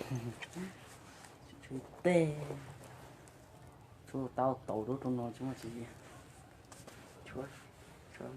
Tshuav tej, tshuav tau tau rau rau no tsis muaj tsis, tshuav, tshuav.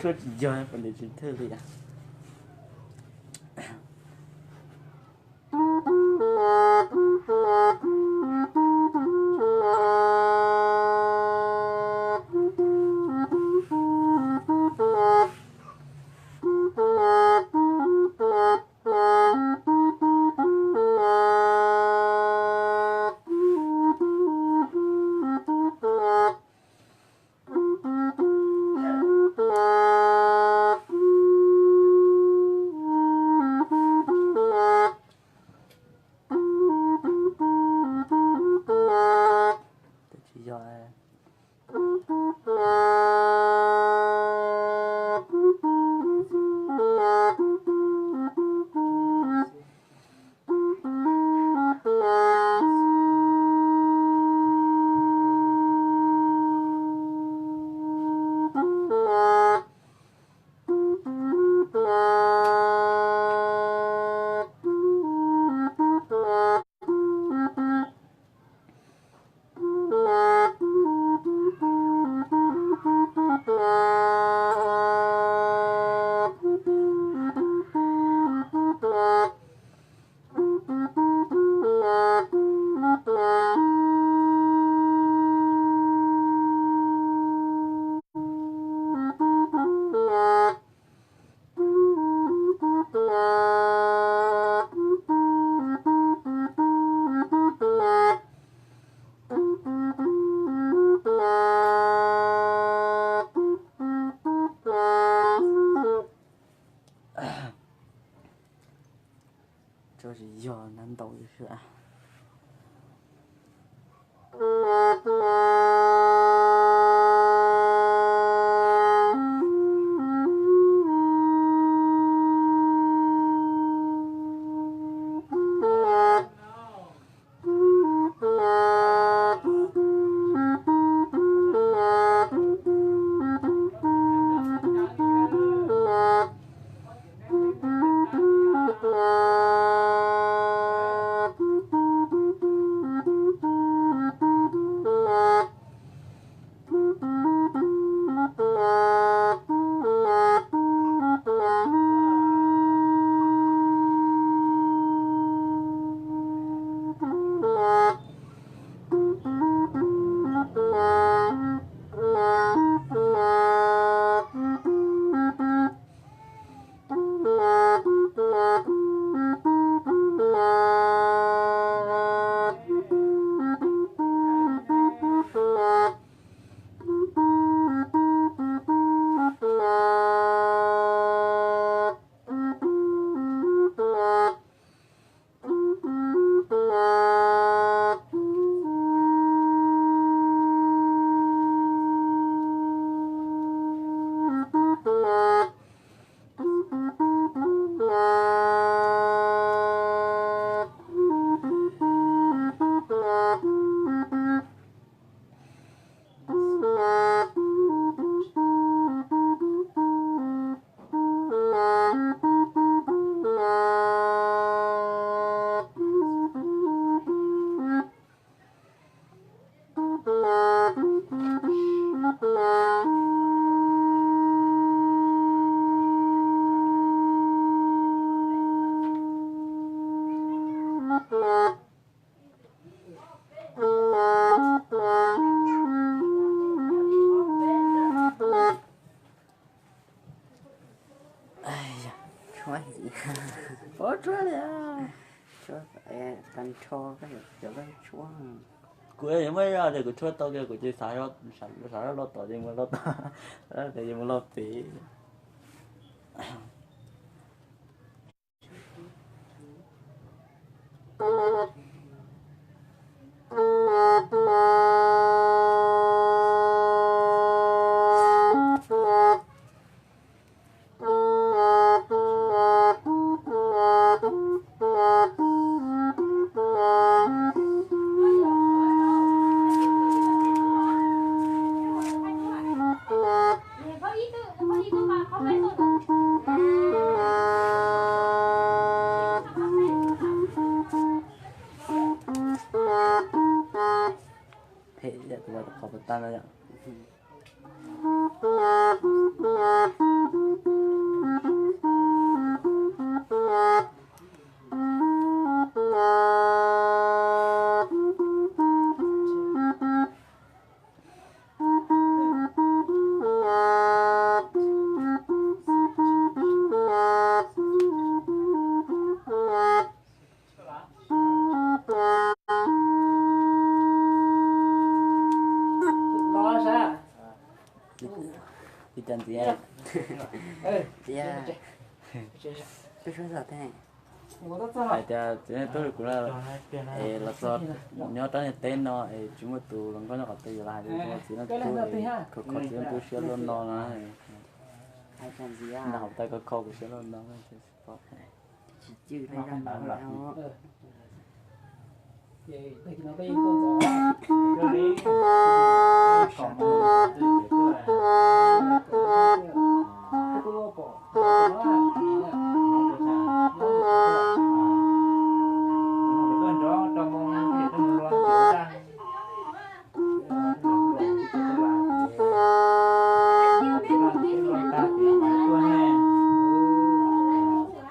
Tshuav tsis yog, pom ntawd tsis thwj li. Tsis yog. Tsis yog na, ntau xwb. Tshuab ntxiv. Ua tshuab li. Tshuab, tag nrho koj yuav cov koj tshuab. Kuv yuav muab zog tias kuv tshuab tau kiag kuv ces xav, xav zog los tom ces mus los tom, ces mus los pem. Phem yam tus qhov puas tag no yom. Li cas ntxiv? Tias, hais tias txiv neej tub kuv es los txog nyob rab niag teb no es tsis muaj tus hluas nkauj nyob qhov twg yuav los hais tias txiv neej tub, khov kho txiv neej tub siab luaj no no. Nta hauv tas khov kho kuv siab luaj no.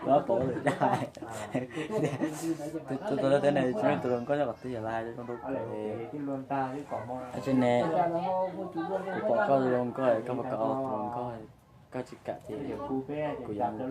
Los pom tus tus tus teb ne tsis muaj tus hluas nkauj nyob qhov twg yuav los hais zoo rau kuv. Tsis ne, kuv pom koj zoo nkauj, koj pom koj tus hluas nkauj, koj tsis kam ces kuv yuav mus.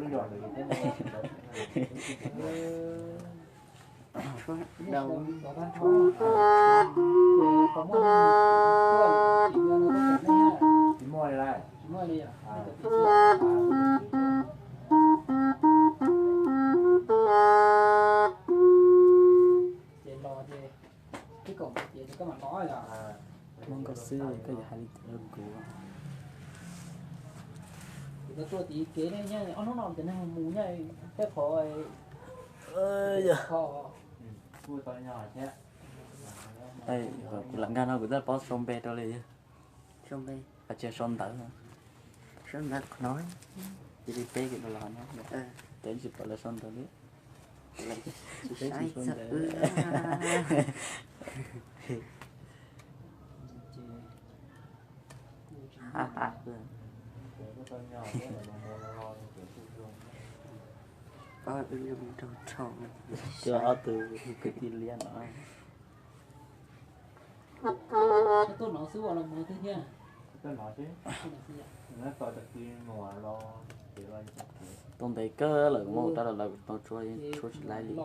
Ces los ces twb kom tias koj mam los. Muaj nkauj xwb koj yuav hais li cas rau kuv? Kuv tau tuaj tim kev ne, ob hnub no ces neeg mus nyob tej qhov kho. Kuv lam nkag no kuv twb paub sau npe rau li. Sau npe? Tsis sau ntawv. Sau ntawv qhov no. Cia li peb kev los no, peb tsis pom lawv sau ntawv li. Peb tsis sau ntawv. Coj ob tug kwv tij liab no. Tuaj no xwb los mus twg thiab? Tuaj ntev kawg lawm, muab ua rau lawv tau tshuab, tshuab tsis laib li thiab.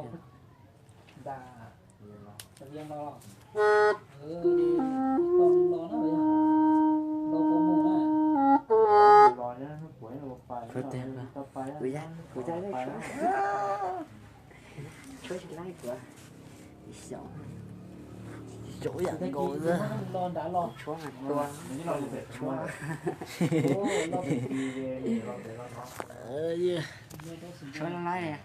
Tshuab tiag. Kuv yog, kuv yog tshuab tsis laib kuv. Xyov yam nkaus xwb. Tshuab tua, tshuab, tshuab laib.